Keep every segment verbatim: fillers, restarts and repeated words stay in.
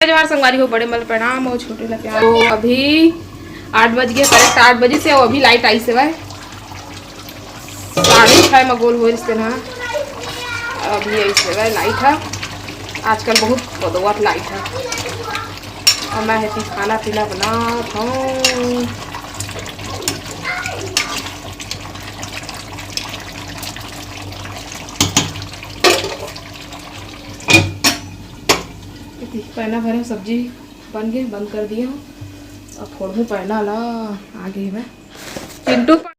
जोहार संगवारी हो, बड़े मन ल प्रणाम अउ छोटे ल प्यार। तो अभी आठ बज गए, करेक्ट आठ बजे से, अउ अभी लाइट आइस हवय, साढ़े छः में गोल होइस तेन ह। अभी आइस हवय लाइट ह, आजकल बहुत बदोवत लाइट ह। अउ मैं हेती खाना पीना बनात हूँ। पैना भरे सब्जी बन गए, बंद कर दिए हूँ। अब फोड़हूँ पैना ला, आ गई मैं। चिंटू पर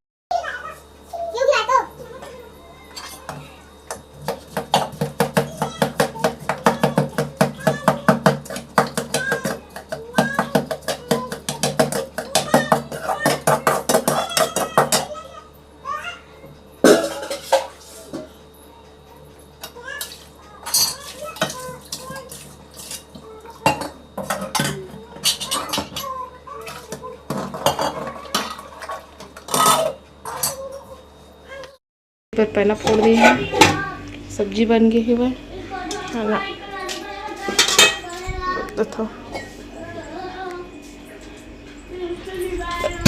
पैना फोड़ दे हन, सब्जी बन गे हवय, है ना? देखो,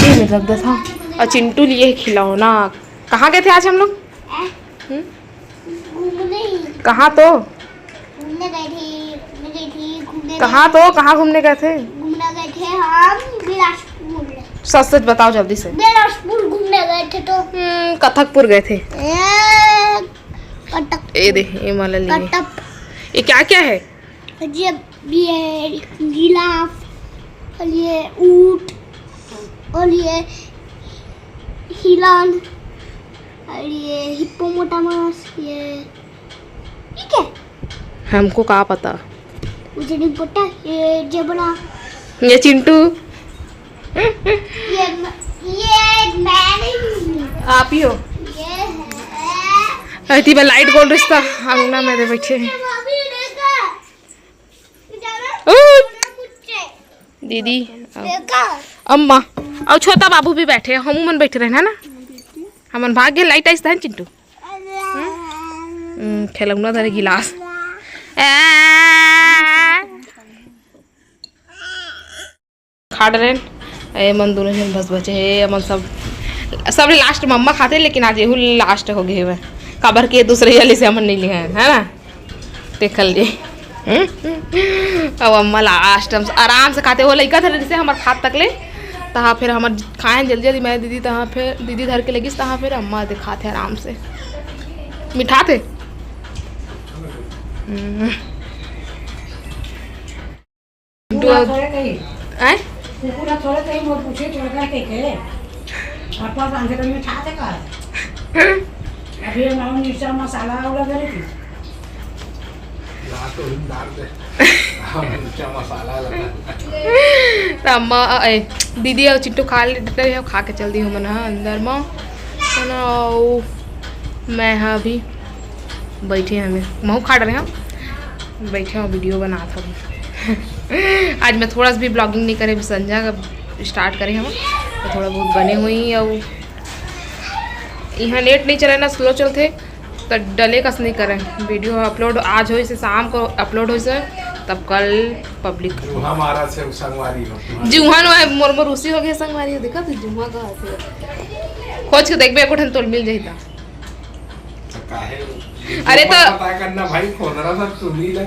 ये में रख देता। और चिंटू लिए खिलौना। कहाँ गए थे आज हम लोग? हम्म? घूमने। कहाँ तो? घूमने गए थे, घूमने गए थे, घूमने कहाँ गए। तो? कहाँ घूमने गए थे? घूमने गए थे हम बिलासपुर। सच सच बताओ जल्दी से। बिलासपुर घूमने गए थे तो। हम्म, कथकपुर गए थे। ए, कटक। ये दे, ये वाला लिए। कटक। ये क्या क्या है? ये, ये जिराफ, और ये ऊंट, और ये हिरण, और ये हिप्पोपोटामस, ये ठीक है। हमको का पता? मुझे नहीं पता। ये जेबरा। ये चिंटू। ये म-, ये मैं नहीं हूँ। आप ही हो। ये है। अति बा लाइट गोल रिश्ता अंगना में दे बैठे हैं। ये भाभी देखा। ओ। दीदी, देखा। अम्मा, और छोटा बाबू भी बैठे हैं, हमू मन बैठे रहे ना। हमन भाग गए, लाइट आइस तहन चिंटू। हम्म, खिलौना धरे गिलास। आ। खा डरेन। ए मन दोनों झन बस बचे हे, ए मन सब, सबले लास्ट मम्मा खाथे, लेकिन आज एहू लास्ट हो गए हवय, काबर के दूसरे वाले से हमन नहीं लिए हैं, है ना? देख लिए। हम्म? अब अम्मा लास्ट हम आराम से खाते, वो लइका धरे जैसे हमर खात तक ले, तहाँ फिर हमर खाए जल्दी जल्दी, मैं दीदी तहाँ फिर दीदी धर के लगिस, तहाँ फिर अम्मा दिखाते आराम से मिठाते। हम्म। कुकुरा थोड़े कही। हैं? कुकुरा थोड़े कही, मोर पूछे चोरका के के। पापा बांधे तो मिठाते का? अभी हम मिर्चा मसाला और लगे रही थी। ला तो हिम डाल दे। हम मिर्चा मसाला लगा। त अम्मा, अ, ए, दीदी और चिंटू खा लेते हैं, खा के चल दी हमन ह अंदर म। है ना, अउ मैं ह अभी बैठे हमें, महू खा डरे हंव, बैठे हंव, वीडियो बनात हंव। आज मैं थोड़ा सा भी ब्लॉगिंग नहीं करे, अभी संझा का स्टार्ट करे हंव, तो थोड़ा बहुत बने हुई। अउ इहाँ नेट नहीं चले ना, स्लो चलथे, त डले कस नहीं करे। वीडियो अपलोड आज होइस हे, शाम को अपलोड होइस हे, तब कल पब्लिक जुहा मारा से संगवारी हो। जुहा नो है, मोर, मोर उसी हो गया संगवारी हो, देखा तू जुहा का है। खोज के देखबे, एको ठन तोल मिल जाही ता। तो काहे? अरे तो पता करना भाई, खोदरा सब सुनी ले।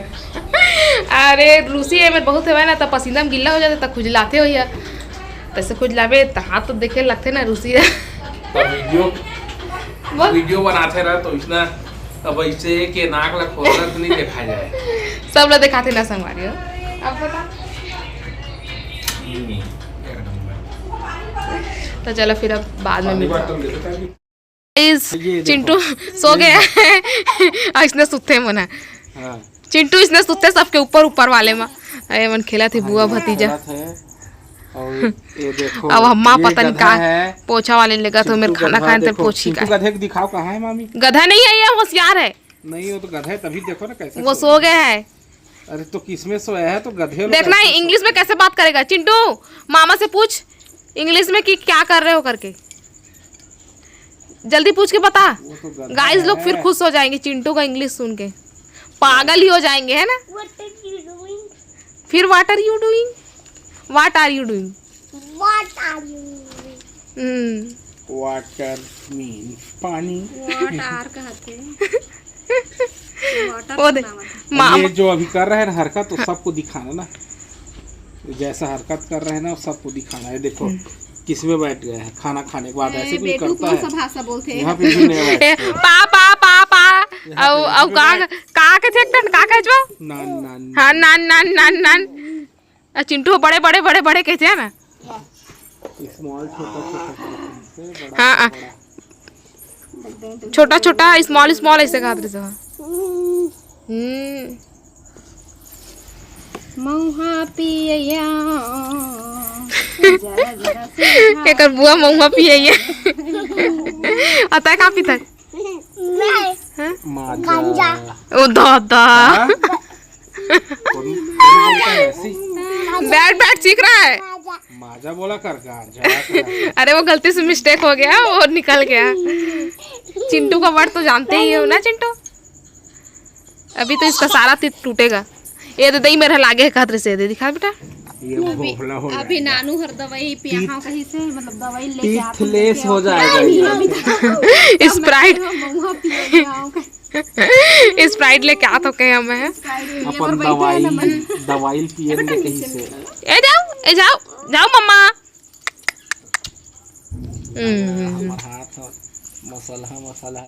अरे रूसी है, मैं बहुत है ना, त पसीना में गिल्ला हो जाते, त खुजलाते हो या। तैसे खुजलावे, त हाथ तो देखे लगते ना रूसी है। तब वीडियो, बोल। वीडियो बनाते रहे तो इसना, अब ऐसे के नाक ला खोदरा तो नहीं देखा जाए। सब ला दिखाते ना संगवारी हो। अब बता। हम्म, एक नंबर। तो चलो फिर अब बाद में पानी मिलते हैं। बाटल देखो ताकि गाइस, ये देखो। चिंटू सो गया है। अइसने सुते मन है। हाँ। चिंटू इसने सुते सबके ऊपर, ऊपर वाले में। अरे मन खेलत हे बुआ भतीजा। खेलत है। और ये देखो, अब अम्मा ये पता नहीं गधा का है। पोछा वाले लेगा तो मेरे चिंटू खाना गधा खाए तो देखो, पोछी चिंटू का। गधे को दिखाओ कहाँ है मामी? गधा नहीं है, ये होशियार है। नहीं, वो तो गधा है, तभी देखो ना कैसे वो सो सो गया है। अरे तो किसमें सोया है तो गधे लोग देखना है, कैसे इंग्लिश में सोते हैं? कैसे बात करेगा चिंटू, मामा से पूछ इंग्लिश में कि क्या कर रहे हो करके, जल्दी पूछ के बता। वो तो गधा गाइस लोग फिर है। खुश हो जाएंगे चिंटू का इंग्लिश सुन के, पागल ही हो जाएंगे, है ना? What are you doing? फिर what are you doing? What are you doing? What are you? Hmm Water means पानी। वाटर कहते हैं। वाटर वो दे बनावत है। मामा ये जो अभी कर रहे हैं ना हरकत, तो सबको दिखाना ना, जैसा हरकत कर रहे हैं ना, सबको दिखाना है। देखो किस में बैठ गया है, खाना खाने के बाद ऐसे ए, कोई बेटू करता कौन है? सा भाषा बोलते हैं? यहाँ पे भी नया ए, बैठ गया। पा पा पा पा। औ औ का का के थे टन का कहजवा? नान नान हाँ नान नान नान नान। आ चिंटू बड़े बड़े बड़े बड़े कहते हैं ना। स्मॉल, छोटा छोटा। हाँ आ, छोटा छोटा स्मॉल स्मॉल ऐसे कहत रहे। हम्म मौहा पिया। एकर बुआ महुआ पिए। अतः का पीता? मैं माजा। गांजा। ओ दादा। हाँ? कौन, कौन बोलता है ऐसी? बैठ बैठ चीख रहा है। गांजा। माजा बोला कर, गांजा कर। अरे वो गलती से मिस्टेक हो गया, वो निकल गया। चिंटू का वर्ड तो जानते ही हो ना चिंटू। अभी तो इसका सारा तीत टूटेगा। ये दे दही मेरा लागे है कहत रहे से दे दिखा बेटा। ये भोभला हो अभी जाएगा। नानू हर दवाई पियाहा कहीं से, मतलब दवाई लेके आते टीथलेस हो जाएगा ये। स्प्राइट मौहा पिया। स्प्राइट लेके आ तो कहे हम हैं। अपन दवाई, दवाई पियेंगे कहीं से। ए जाओ, ए जाओ, जाओ मम्मा। हम्म, हमारा हाथ मसलहा मसलहा।